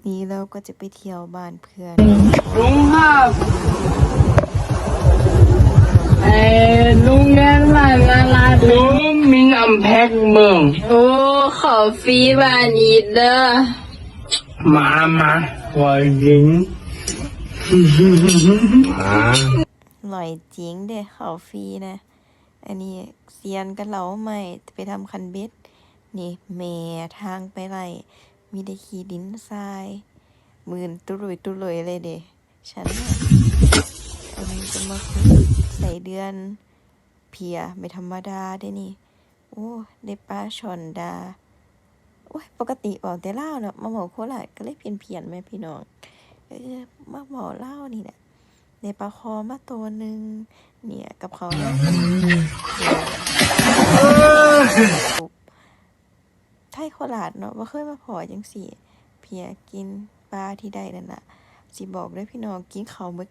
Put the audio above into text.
ນີ້ເຮົາກໍຈະໄປທ່ຽວບ້ານເພື່ອນ. ລຸງຄັບ ເອີ ລຸງແມ່ນບ້ານນາລາດ ລຸງມີນ້ຳແພັກເບິ່ງ. ໂອ້ ເຂົ້າຟຣີບ້ານອີດເດີ. ມາ ມາ ຂໍກິນ. ອະ ອະລ່ອຍຈິງເດ້ ເຂົ້າຟຣີນະ. ອັນນີ້ຊຽນກັບເຫຼົ້າໄມ້ ໄປທຳຄັນເບັດ. ນີ້ແມ່ທາງໄປໄລ່ ມີແຕ່ຂີ້ດິນຊາຍ ມື່ນຕຸລຸຍຕຸລຸຍເລີຍເດ້. ຊັ້ນນະ ອັນນີ້ກໍມາຂຸດໄສ້ເດືອນ ເພຍ ບໍ່ທຳມະດາເດ້ນີ້. ໂອ້ ໄດ້ປາຊ່ອນດາ. ໂອ້ຍ ປົກກະຕິເວົ້າແຕ່ລາວເນາະ ມາເວົ້າໂຄລາດກໍເລີຍພຽນໆແມ່ພີ່ນ້ອງ. ເອີ ມາເວົ້າລາວນີ້ແຫຼະ. ໄດ້ປາຄໍ່ມາໂຕໜຶ່ງ. ເນີ້ຍ ກັບເຂົາເນາະ ໄທໂຄລາດເນາະ ບໍ່ເຄີຍມາພໍ້ຈັ່ງຊີ້. ເພຍກິນປາທີ່ໄດ້ນັ້ນລະ. ຊິບອກເດີພີ່ນ້ອງ ກິນເຂົ້າເບິດ